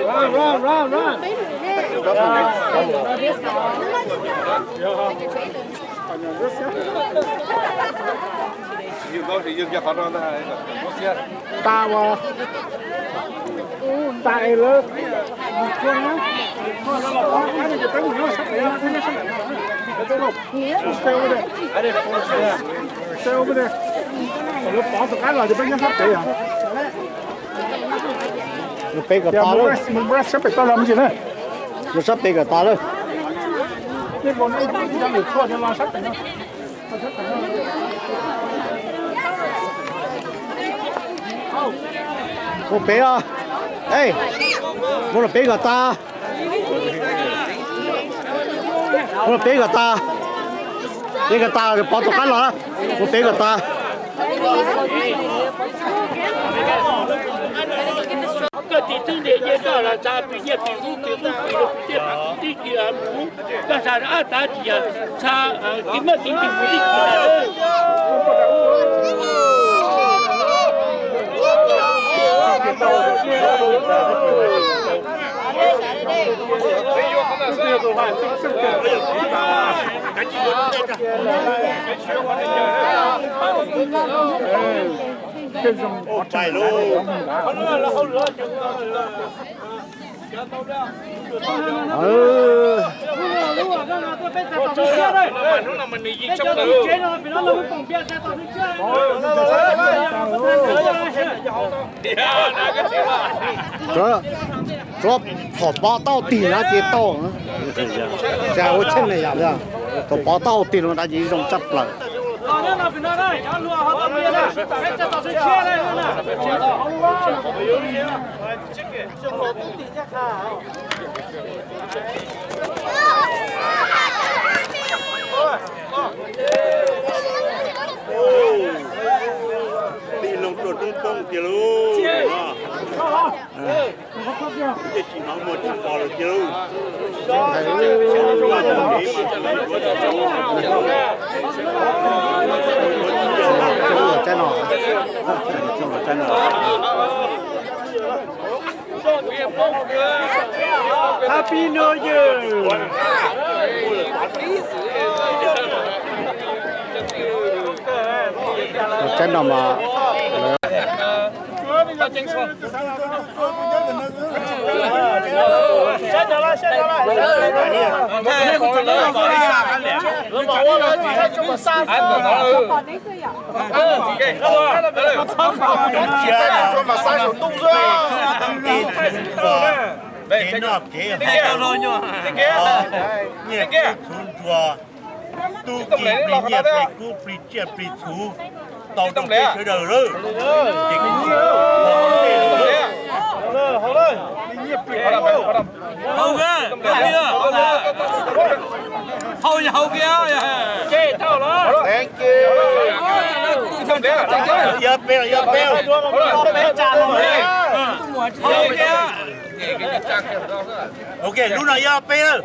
Run, run, run, run. Tas ua, tas es lawv, lawv pov tus qab los ces peb nyob sab pem os. Peb kom tas lawm. Sab pem tau los me ntsis na. Mus sab pem kom tas lawm. Mus pem os. Ej, mus pem kom tas. Mus pem kom tas. Pem kom tas, pov tus qab los. Mus pem kom tas. Koj tis txub ntiag nyiaj koj los txav pis nyiaj pis ub pis ub pis lug pis tiaj pis tib ci mus, koj xav ab txav tsis yog xav kis maj kis ntsis mus tib ci na. Tsuav thaum pov tau tig no ces tau. Cas ua cheej na yom, thaum pov tau tig no ces zoo tshaj plaws. Tig loo rua roob poob tiag lauj. Tej tsis hnov muag tsis pom lawm tiag lauj. Happy New Year. Tsaib no mas lawv Nyiaj kub txhuv nrua, tub ki plig nyiaj plig kub plig tsiaj plig txhuv tau rau peb sawv daws lawm. Ces kuv haus, haus kiag, haus kiag. Thank you. Yog peb, yog peb. Haus kiag. Ok, lub no yog peb.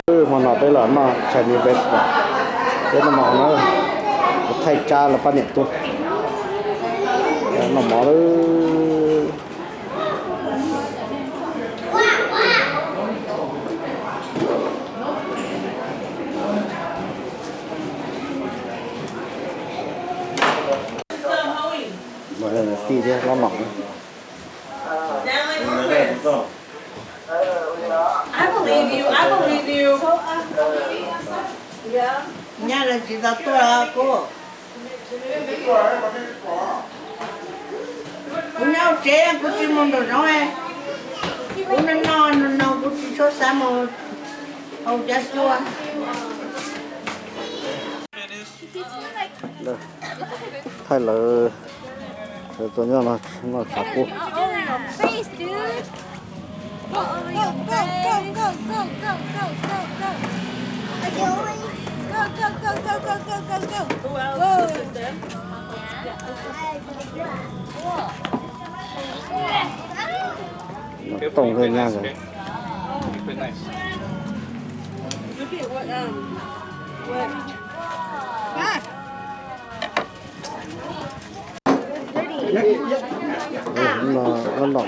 Hmo no peb los noj Chinese restaurant, peb noj mov na, kuv thaij tsab los poj niam tuaj noj mov lawm. Tij thiab hlob Nom. I believe you, I believe you. Nyab tsis tau tuaj kuv. Kuv nyob hauv tsev, kuv tsis mus nraum zoov. Kuv no no no no, kuv tsis tshua xav mus haus cov cua. Thaij lawv, lawv tuaj nyob no noj tshav kub. Noj tooj thiab nyab nkawd. No, no, no, no,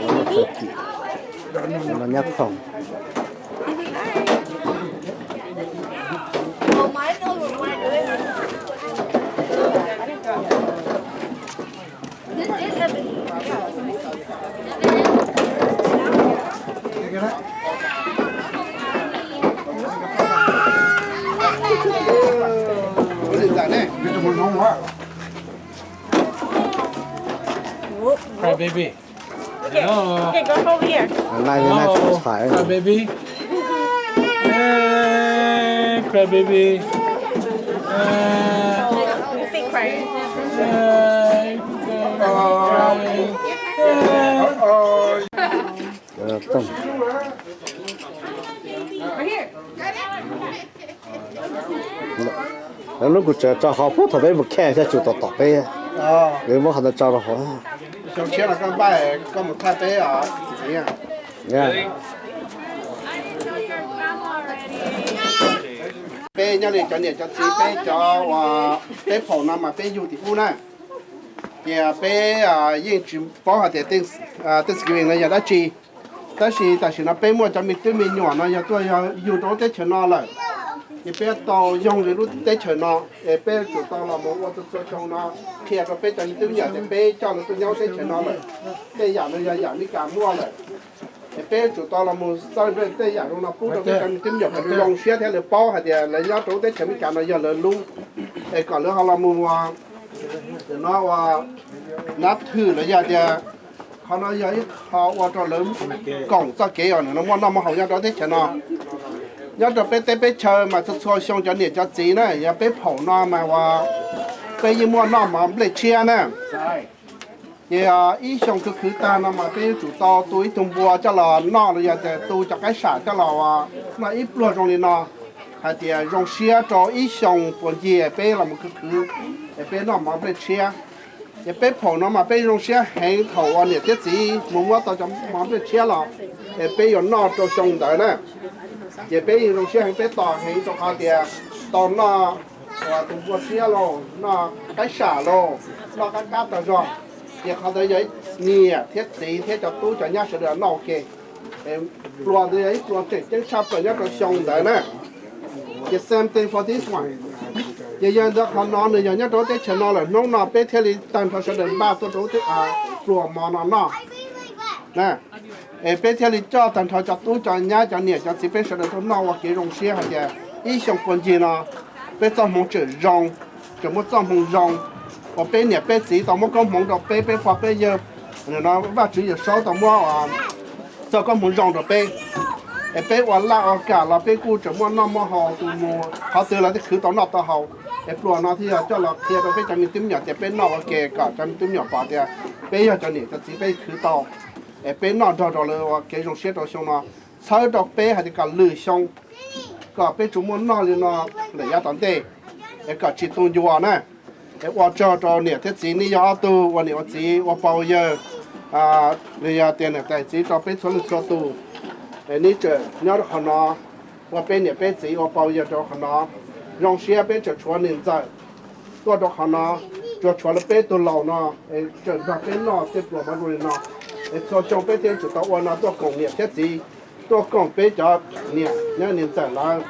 no, nyab khaum. Cry baby. Hello. Hello. Cry baby. Hey, cry baby. Hey. Hey, cry. Hey. Lawv lub kuv tsev tso hauv puag thaum peb mus khej thiab tsuas tom tom peb, lawv muab qhov ntawd tso rau hauv. Peb nyob li cov niam cov txiv, peb cov uas peb phaum no mas peb yug tim ub na, ces peb yeej tsis paub hais tias Thanksgiving no yog dab tsi. Tab sis tam sim no peb muaj cov me tub me nyuam no yog tuaj yug rau lub teb chaws no lawm, ces peb tau yoog li lub teb chaws no, es peb yuav tsum tau los mus ua txhua txhua xyoo no qhia rau peb cov me tub me nyuam tias peb coj lawv tuaj nyob lub teb chaws no lawm. Tej yam no yog yam Meskas muaj lawm, es peb yuav tsum tau los mus celebrate tej yam zoo no pub rau peb cov me tub me nyuam kom lawv zoo siab thiab lawv paub hais tias lawv nyob rau lub teb chaws Meskas no yog lawv lub, es kom lawv ho los mus ua, no ua nab thwm los yog tias qhov no yog ib qho ua rau lawv koom txoj kev uas nws no muaj noj muaj haus nyob rau teb chaws no. Nyob rau peb teb peb chaw mas txhua txhua xyoo cov niam cov txiv na yog peb phaum no mas uas peb yeej muaj noj mov nplej tshiab na. Ces ib xyoo khwv khwv tag no mas peb yuav tsum tau tu ib tug npua coj los noj los yog tias tu cov qaib sam coj los noj ib pluag zoo li no, hais tias zoo siab rau ib xyoo puas ncig peb los mus khwv khwv, es peb noj mov nplej tshiab. Ces peb phaum no mas peb zoo siab heev thaum uas niam thiab txiv mus muab tau cov mov nplej tshiab los, es peb yuav noj rau xyoo ntawd na. Ces peb yeej zoo siab heev, peb tos heev rau qhov tias tau noj tus npua tshiab lauj, noj qaib sam lauj, noj qab qab tag zog. Ces qhov ntawd yog niam thiab txiv thiab cov tub cov nyab sawv daws noj ua ke. Pluas ntawd yog ib pluas tseem ceeb tshaj plaws nyob rau xyoo ntawd na. Ces same thing for this one. Ces yog ntawd qhov no nws yog nyob rau lub teb chaws no lawm, hnub no peb thiaj li tag nrho sawv daws npaj tuaj rau lub teb, pluas mov no noj. Es peb thiaj li coj tag nrho cov tub cov nyab cov niam cov txiv peb sawv daws tuaj noj ua kev zoo siab hais tias ib xyoo puag ncig no peb txoj hmoov tseem zoo, tseem muaj txoj hmoov zoo, uas peb niam peb txiv tau muab koob hmoov rau peb, peb pog peb yawg, no Vajtswv Yawm Saub tau muab txoj koob hmoov zoo rau peb. Es peb ua laj ua kam los peb kuj tseem muaj noj muaj haus tus mus qhov twg los thiaj khwv tau noj tau haus. Es pluas no thiaj yog coj los qhia rau peb cov me tub me nyuam tias peb noj ua ke kom cov me tub me nyuam pom tias peb yog cov niam cov txiv peb khwv tau. Es peb noj nrog rau lawv ua kev zoo siab rau xyoo no, txhawb rau peb hais tias kom lwm xyoo kom peb tsuas muaj noj li no lawm yav tom ntej, es kom tsis tu ncua na. Es ua tsaug rau niam thiab txiv, nej yog ob tug ua niam ua txiv ua pa ua yawg, los yog tias niam tais txiv rau peb txhua leej txhua tus, es nej tseem nyob rau qhov no, ua peb niam peb txiv ua pa ua yawg rau qhov no. Zoo siab peb tseem tshuav niam ntxawm tuaj rau qhov no, tsuas tshuav lawv peb tug laus no, es tseem nrog peb noj tej pluas mov zoo li no. Es txhua xyoo peb thiaj tsum tau ua no tuaj koom niam thiab txiv, tuaj koom peb cov niam nyob niam ntxawm lawv,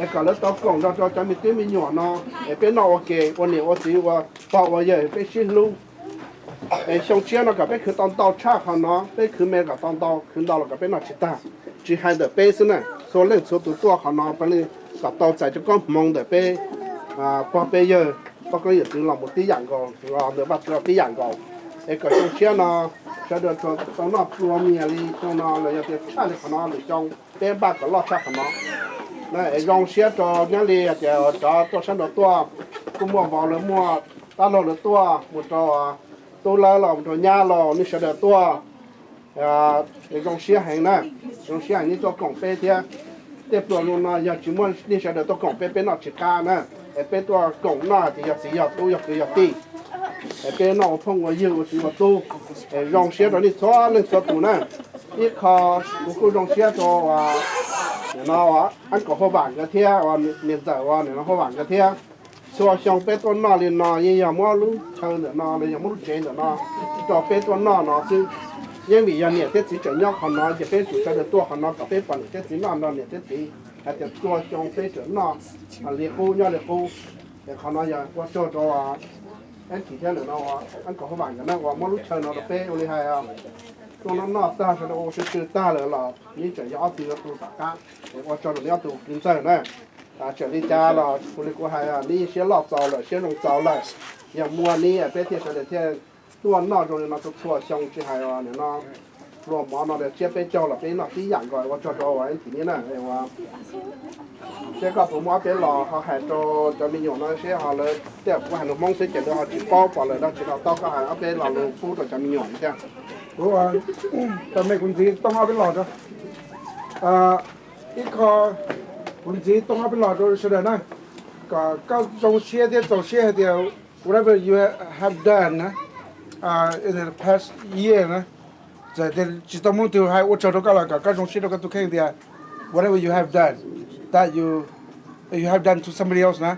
es kom lawv tau koom nrog rau cov me tub me nyuam no, es peb noj ua ke ua niam ua txiv ua pog ua yawg peb sib hlub. Es xyoo tshiab no kom peb khwv tau ntau tshaj qhov no, peb khwv me kom tau ntau, khwv ntau los kom peb noj tsis tag. Tsis hais ntawm peb xwb na, txhua leej txhua tus tuaj qhov no peb li kom tau txais cov koob hmoov ntawm peb pog peb yawg, pog koob yawm txwv los mus tib yam nkaus, los ntawm Vajtswv los tib yam nkaus. Es kom xyoo tshiab no sawv daws tau noj plua mias li xyoo no los yog tias tshaj li qhov no lwm xyoo peb npaj kom loj tshaj qhov no. Es zoo siab rau nyob li hais tias cov tuaj sab nraud tuaj, kuj muaj vauv lawv muaj dab laug lawv tuaj, mus rau tub lawv los mus rau nyab los nej sawv daws tuaj. Zoo siab heev na, zoo siab heev nej tuaj koom peb thiab. Tej pluas zoo no yog tsis muaj nej sawv daws tuaj koom peb, peb noj tsis qab na. Es peb tuaj koom noj hais tias yog txiv yog tub yog kwv yog tij, es peb noj ua phooj ua ywg ua txiv ua tub. Es zoo siab rau nej txhua leej txhua tus na. Ib qho kuv kuj zoo siab rau nim no Ab Kaum Hauj Vam nkawd thiab, niam ntxawm uas nim no Hauj Vam nkawd thiab. Txhua xyoo peb tuaj noj li no yeej yog muab lub chaw ntawm no los yog muab lub tsev ntawm no rau peb tuaj noj no xwb. Yeej vim yog niam thiab txiv tseem nyob qhov no ces peb tsum sawv daws tuaj qhov no kom peb pom niam thiab txiv noj nrog niam thiab txiv hais tias txhua xyoo peb tseem noj li qub nyob li qub. Es qhov no yog ua tsaug rau Ab Kim thiab nim no Ab Kaum Hauj Vam nkawd na uas muab lub chaw no rau peb ua li hais tuaj noj noj tag sawv daws ua tsw tsw tag lawm los neb tseem yog ob tug yuav tu tom qab. Es ua tsaug rau neb ob tug kwv ntxawg na. Txawm li cas los kuv li kuv hais neb siab loj txaus lawm siab zoo txaus lawm. Yog muaj neb peb thiaj sawv daws thiaj tuaj noj zoo li no txhua txhua xyoo tsis hais nim no pluas mov no tsiab peb caug los peb noj tib yam nkaus. Ua tsaug rau Ab Kim neb na. Seb koj puas muaj ob peb los ho hais rau cov me nyuam no seb ho lawv tej kuv hais lus Hmoob xwb ces lawv ho tsis paub pom lawm no tsis los tau koj hais ob peb lo lus pub rau cov me nyuam thiab. Kuv, tau me kuv ntxiv tooj ob peb los rau, ib qho kuv ntxiv tooj ob peb los rau sawv daws na, kom koj zoo siab thiab txaus siab hais tias whatever you have done na, in the past year na, txawm tias tsis tau muaj leej twg hais ua tsaug rau koj los kom koj zoo siab rau koj tus kheej tias whatever you have done, that you you have done to somebody else na,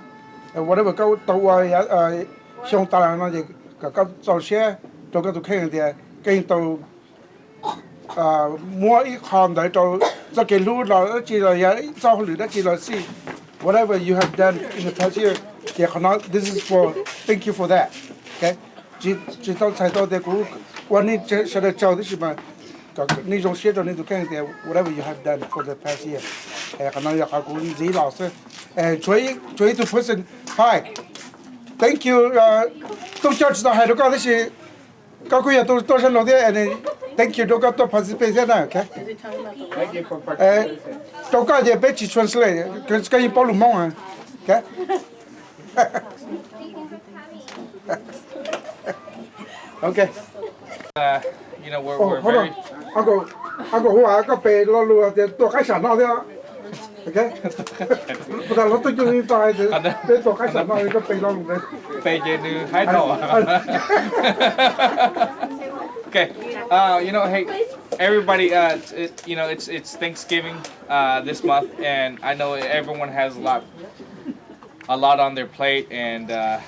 whatever koj tau ua xyoo tas los no ces kom koj txaus siab rau koj tus kheej tias koj yeej tau muab ib qho ntawd rau txoj kev hlub los dab tsi los yog ib txoj hauj lwm dab tsi los xij, whatever you have done in the past year, ces qhov no this is for, thank you for that. Tsis tau txhais tau tias kuv ua nej sawv daws tsaug tab sis mas kom nej zoo siab rau nej tus kheej tias whatever you have done for the past year. Qhov no yog qhov kuv ntxiv los xwb. Tshuav ib tug person, hi, thank you, Tooj Coj tsis tau hais rau koj tab sis koj kuj yog tus tuaj sab nraud thiab, thank you rau koj tuaj participate thiab na. Rau koj ces peb tsis translate, koj yeej paub lus Hmoob. Ok. Uncle Huas, koj pes lo lus tias tuaj qaib sam no thiab. Puas tas los tuaj cug li tau hais tias peb tuaj qaib sam no koj pes lo lus ntawd. Okay. Uh, you know, hey, everybody, uh, it's, it, you know, it's it's Thanksgiving uh, this month, and I know everyone has a lot, a lot on their plate, and uh,